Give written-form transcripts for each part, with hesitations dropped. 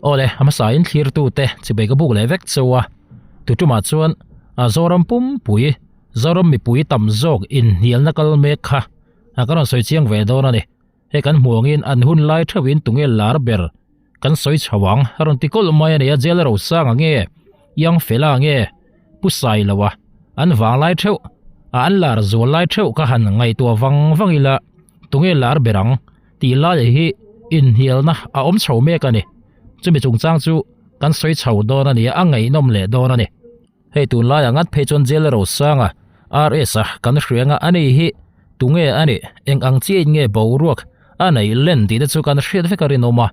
Awle, a hmasain thlirtute chibei ka buk leh vek cheu a, tutumah chuan a Zoram pumpui, Zoram mipui tam zawk inhnialna kal mek kha a ka rawn sawi chiang ve dawn a ni. Hei kan hmuh angin an hun lai theuhin tunge lar ber kan sawi chho ang a rawn ti kawlh mai a ni a, Jail Rosanga nge, Young Fella nge, Pu Sailoa an vang lai theuh a an lar zual lai theuh ka han ngaihtuah vang vang ila tunge lar ber ang tih lai hi inhnialna a awm chho mek a ni. Chumi chungchang chu kan sawi chho dawn a ni a, a ngaihnawm leh dawn a ni. Hei tunlaiah ngat phei chuan Jail Rosanga RS a kan hria nga a ni hi tunge a nih eng ang chiahin nge boruak a neih len tih te chu kan hriat vek a rinawm a,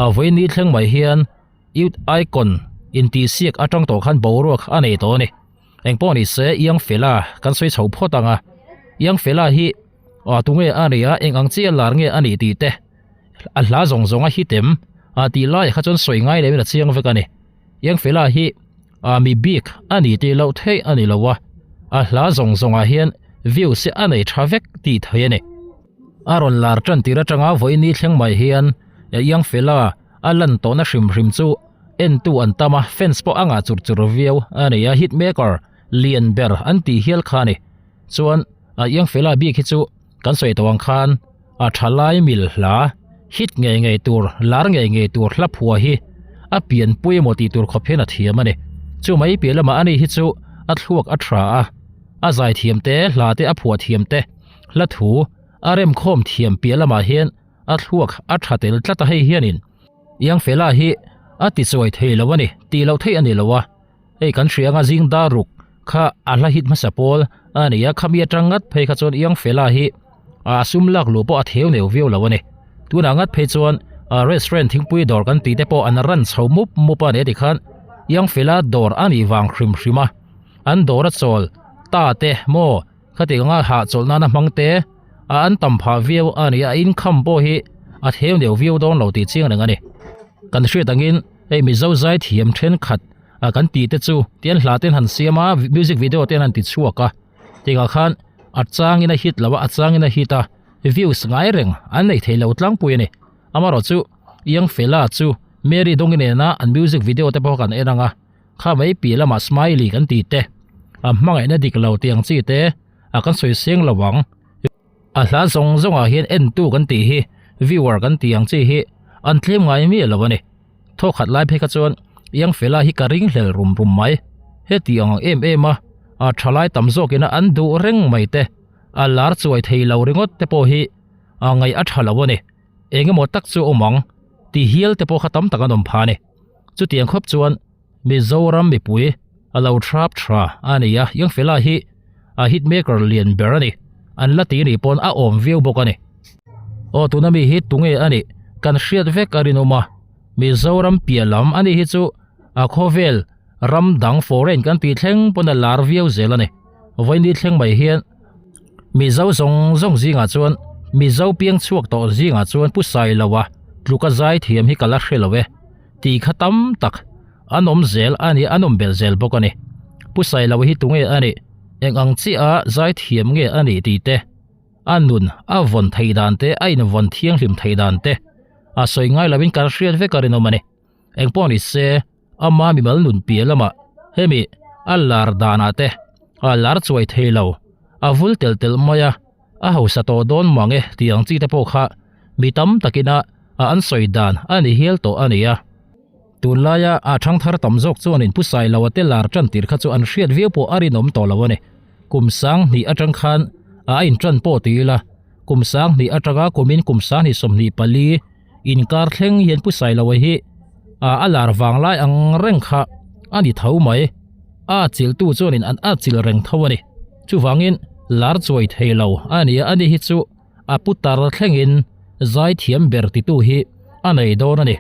a vawiin thleng mai hian Youth Icon intihsiak atang tawh khan boruak a nei tawh a ni. Engpawh ni se Young Fella kan sawi chho phawt ang a, Young Fella hi aw tunge a nih a, eng ang chiah lar nge a nih tih te a hla zawng zawng a hitem a tih laiah kha chuan sawi ngai loin a chiang vek a ni. Young Fella hi a mi bik a ni tih loh theih a ni lo a, a hla zawng zawngah hian views hi a nei tha vek tih theih a ni. A rawn lar tan tir atanga vawiin ni thleng mai hian Young Fella A lan tawhna hrim hrim chu entu an tam a, fans pawh a ngah chur chur viau a ni a, hit maker lian ber an tih hial kha a ni. Chuan a Young Fella bik hi chu kan sawi tawh ang khan a thalai mil hla, hit ngei ngei tur, lar ngei ngei tur hla phua hi a pianpui emaw tih tur khawp hian a thiam a ni. Chu mai piah lamah ani hi chu a thluak a tha a, a zaithiam te, hla te a phuah thiam te, hla thu a remkhawm thiam piah lamah hian A thluak a tha tel tlat a hei hianin Young Fella hi a ti chuai thei lo a ni tih loh theih a ni lo a, hei kan hria anga zing dar ruk kha a hla hit hmasa pawl a ni a, khami atang ngat phei kha chuan Young Fella hi a sum lak luh pawh a theu neu viau lo a ni. Tunah ngat phei chuan restaurant thingpui dawr kan tih te pawh an ran chho mup mup a ni a ti khan Young Fella dawr a nih vang hrim hrim a, an dawr a chawl ta te maw Khati anga hahchawlh nana hmang te a an tam phah viau a ni a, income pawh hi a theu deuh viau dawn lo tih chiang reng a ni. Kan hriat angin hei Mizo zai thiam thenkhat a kan tih te chu tian hla ten han siam a, music video ten han ti chhuak a, tingah khan a changin a hit lo a, a changin a hit a, views ngai reng an nei thei lo tlangpui a ni. Amaherawhchu Young Fella chu Mary Dawngi nena an music video te pawh kan en ang a, Kha mai piah lamah smiley kan tih te, a hmangaihna dik lo tih ang chi te a kan sawi seng lo ang. A hla zawng zawngah hian entu kan tih hi viewer kan tih ang chi hi an tlem ngai miah lo a ni. Thaw khat lai phei kha chuan Young Fella hi ka ring hlel rum rum mai. Heti ang ang em em a, a thalai tam zawkina an duh reng mai te, a lar chuai thei lo ringawt te pawh hi a ngaih a tha lo a ni. Eng emaw tak chu awm ang ti hial te pawh kha tam tak an awm phah a ni. Chutiang khawp chuan Mizoram mipui a lo thrap tha a ni a, Young Fella hi a hit maker lian ber a ni. An la ti nih pawn a awm viau bawk a ni. Aw tuna mi hi tunge a nih kan hriat vek a rinawm a, Mizoram piah lam a nih hi chu a khawvel ram dang foreign kan tih thleng pawn a lar viau zel a ni. Vawiin thleng mai hian Mizo zawng zawng zingah chuan Mizo piang chhuak tawh zingah chuan Pu Sailoa tluka zai thiam hi ka la hre lo e tih kha tam tak an awm zel a ni an awm belh zel bawk a ni. Pu Sailoa hi tunge a nih eng ang chiah a zai thiam nge a nih tih te a nun a vawn theih dan te a invawn thianghlim theih dan te a sawi ngai lovin kan hriat vek a rinawm a ni. Engpawh ni se ama mimal nun piah lamah hemi a lar danah te a lar chuai thei lo a vul telh telh mai a a hausa tawh dawn mang e tih ang chi te pawh kha mi tam takin a an sawi dan a ni hial tawh a ni a. Tunlaia a thangthar tam zawk chuanin Pu Sailoa te lar tan tir kha chu an hriat viau pawh a rinawm tawh lo a ni. Kum 2000 atang khan a intan pawh ti ila kum 2000 atanga kumin kum 2024 Inkar thleng hian Pu Sailoa hi a lar vang lai ang reng kha a ni tho mai. A chiltu chuanin an a chil reng tho a ni. Chuvangin lar chuai thei lo a ni a, ani hi chu a pu tar thlengin zaithiam ber titu hi a nei dawn a ni.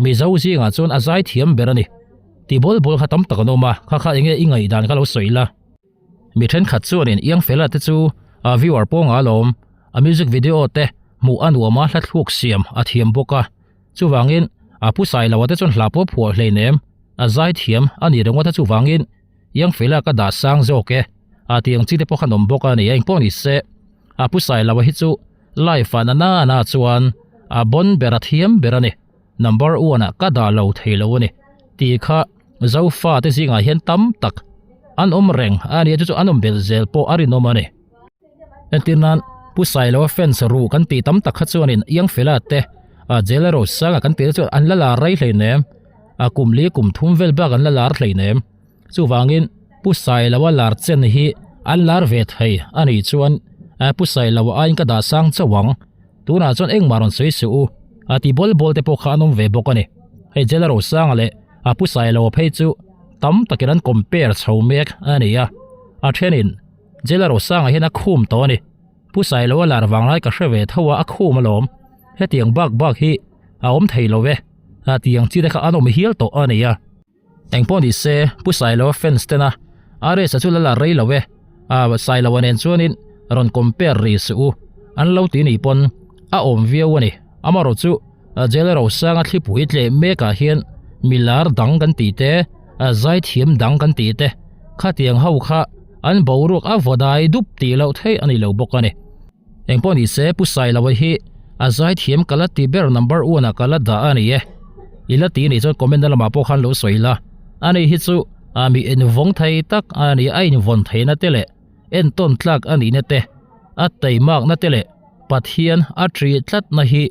Mizo zingah chuan a zaithiam ber a ni. Ti bawl bawl kha tam tak an awm a, kha kha enge i ngaihdan kha lo sawi la. Mi thenkhat chuanin Young Fella te chu a viewer pawng a lawm, a music video te hmuh a nuam a, hla thluk siam a thiam bawk a. Chuvangin a pu Sailoa te chuan hla pawh phuah hleinem, a zai thiam a ni ringawt a chuvangin Young Fella ka dah sang zawk e, a tih ang chi te pawh khan awm bawk a ni a, engpawh ni se a pu Sailoa hi chu live ah na na na chuan a bon ber a thiam ber a ni. number one ah ka dah lo thei lo a ni tih kha Zofa te zingah hian tam tak an awm reng a nia chu chu an awm belh zel pawh a rinawm a ni. Entir nan Pu Sailoa fans ruh kan tih tam tak kha chuanin Iangfela te ah Jela Rosanga kan tih te chuan an la lar rei hleinem a kum li kum thum vel bak an la lar hleinem. Chuvangin Pu Sailoa lar chen hi an lar ve thei a nih chuan Pu Sailoa aiin ka dah sang chauh ang. Tunah chuan engmah rawn sawi suh u a ti bawl bawl te pawh kha an awm ve bawk a ni. Hei Jela Rosanga leh a Pu Sailoa phei chu tam takin an compare chho mek a ni a, a thenin Jela Rosanga hian a khum tawh a ni. Pu Sailoa lar vang lai ka hre ve tho a, a khum alawm. Hetiang bak bak hi a awm thei lo e a ti ang chi te kha an awm hial tawh a ni a. Engpawh ni se, Pu Sailoa fans tena RS a chu la la rei lo e, a Sailoa nen chuanin rawn compare ri suh u, an lo ti ni pawn a awm viau a ni. Amaherawh chu Jail Rosanga thlipui tleh mekah hian milar dang kan tih te, zaithiam dang kan tih te, khatiang ho kha an boruak a vaw dai dup tih loh theih a ni lo bawk a ni. Engpawh ni se Pu Sailoa hi a zaithiam ka la ti ber number one ah ka la dah a ni e. I la ti nih chuan comment na lamah pawh khan lo sawi la. Ani hi chu a mi invawng thei tak a ni a invawn theihna te leh entawn tlak a nihna te a teimakna te leh Pathian a ṭih tlatna hi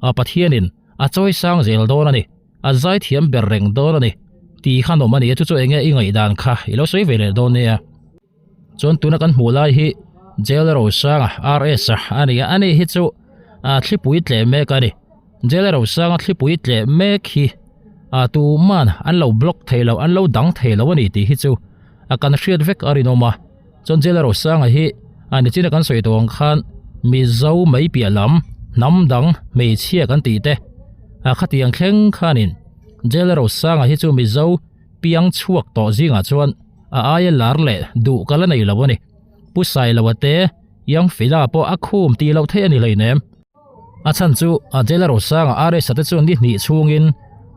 a Pathianin a chawi sang zel dawn a ni. A zaithiam ber reng dawn a ni tih khan awm a ni a chu chu enge i ngaihdan kha i lo sawi ve leh dawn nia. Chuan tuna kan hmuh lai hi Jail Rosanga RS a ni a, ani hi chu a thlipui tleh mek a ni. Jail Rosanga thlipui tleh mek hi a tuman an lo block thei lo, an lo dang thei lo a ni tih hi chu a kan hriat vek a rinawm a. Chuan Jail Rosanga hi a nichina kan sawi tawh ang khan Mizo mai piah lam hnam dang hmeichhia kan tih te a khatiang thleng khanin Jail Rosanga hi chu Mizo piang chhuak tawh zingah chuan a aia lar leh duh ka la nei lo a ni. Pu Sailoa te Young Fela pawh a khum tih loh theih a ni hleinem. A chhan chu Adela Rosanga RS-a te chuan ni hnih chhungin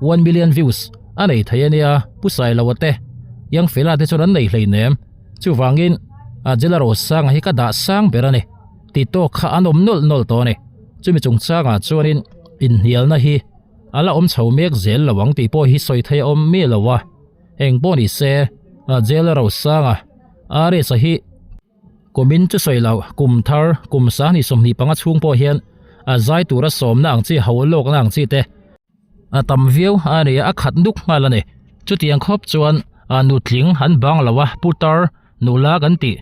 1 million views a nei thei a nia, Pu Sailoa te Young Fela te chuan an nei hleinem. Chuvangin Adela Rosanga hi ka dah sang ber a ni. Ti tawk kha an awm nawlh nawlh tawh a ni. Chumi chungchangah chuanin inhnialna hi a la awm chho mek zel lo ang tih pawh hi sawi theih a awm miah lo a. Eng pawh ni se, Jail Rosanga RS-a hi kumin chu sawi loh kum thar kum 25 25 chhung pawh hian a zai tura sawmna ang chi ho lawkna ang chi te a tam viau a ni a, a khat nuk nghal a ni. Chutiang khawp chuan nutling an bang lo a, putar nula kan tih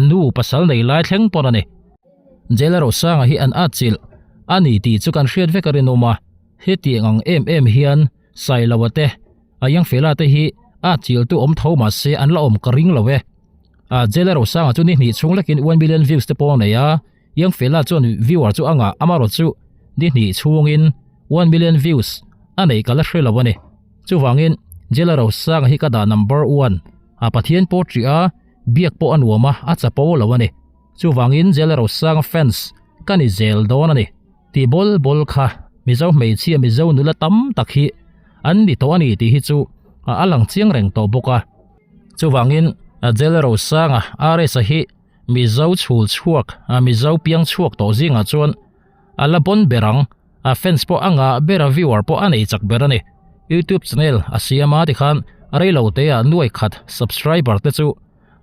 nu pasal nei lai thleng pawn a ni. Jail Rosanga hi an atchilh a ni tih chu kan hriat vek a rinawm a, hetiang ang em em hian Sailoa te, a Youngfella te hi a chiltu awm tho mah se an la awm ka ring lo e. A Jailer Rosanga chu ni hnih chhung lekin 1 million views te pawh a nei a, Youngfella chuan viewer chu a ngah amarawh chu ni hnih chhungin 1 million views a neih ka la hre lo a ni. Chuvangin Jailer Rosanga hi ka dah number one a Pathian pawh ṭih a, biak pawh a nuam a, a chapo lo a ni. Chuvangin Jailer Rosanga fans ka ni zel dawn a ni. Tih bawl bawl kha Mizo hmeichhia Mizo nula tam tak hi an ni tawh a ni tih hi chu a lang chiang reng tawh bawk a. Chuvangin Jail Rosanga RS-a hi Mizo chhul chhuak, Mizo piang chhuak tawh zingah chuan a la bawn ber ang, a fans pawh a ngah ber a, viewer pawh a nei chak ber a ni. YouTube channel a siam a tikhan reilo teah nuai khat subscriber te chu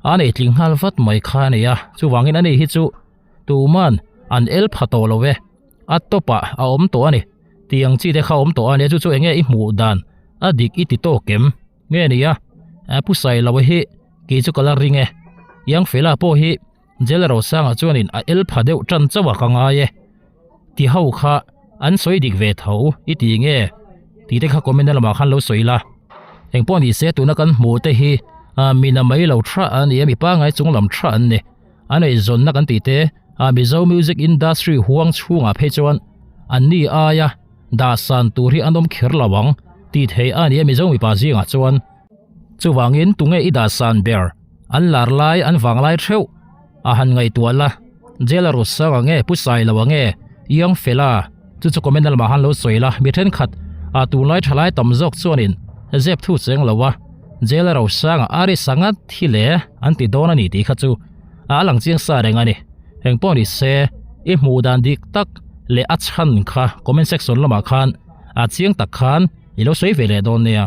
a nei tling nghal vat mai kha a ni a, chuvangin ani hi chu Tuman an el pha tawh lo e, a top ah a awm tawh a ni, tih ang chi te kha awm tawh a nia chu chu enge i hmuh dan a dik i ti tawk em nge ni a, Pu Sailoa hi kei chu ka la ring e, Youngfella pawh hi Jail Rosanga chuanin a el pha deuh tan chauh a ka ngai e, ti ho kha an sawi dik ve tho i ti nge tih te kha comment na lamah khan lo sawi la, engpawh ni se tuna kan hmuh te hi mina mai lo tha a ni a mi pangngai chung lam tha an ni. An eizawnna kan tih te a Mizo music industry huang chhungah phei chuan anni aia dahsan tur hi an awm kher lo ang tih theih a ni a Mizo mipa zingah chuan. Chuvangin tunge i dahsan ber an lar lai an vang lai theuh a han ngaihtuah la Jail a rut sang ang e Pu Sailo ang e Young Fella chu chu comment na lamah han lo sawi la mi thenkhat a tunlai thalai tam zawk chuanin zep thu cheng lo a Jail a rosanga a ri sangat hi le an ti dawn a ni tih kha chu a lang chiang sa reng a ni. Engpawh ni se i hmuh dan dik tak leh a chhan kha comment section lamah khan. A chiang tak khan i lo sawi ve leh dawn nia.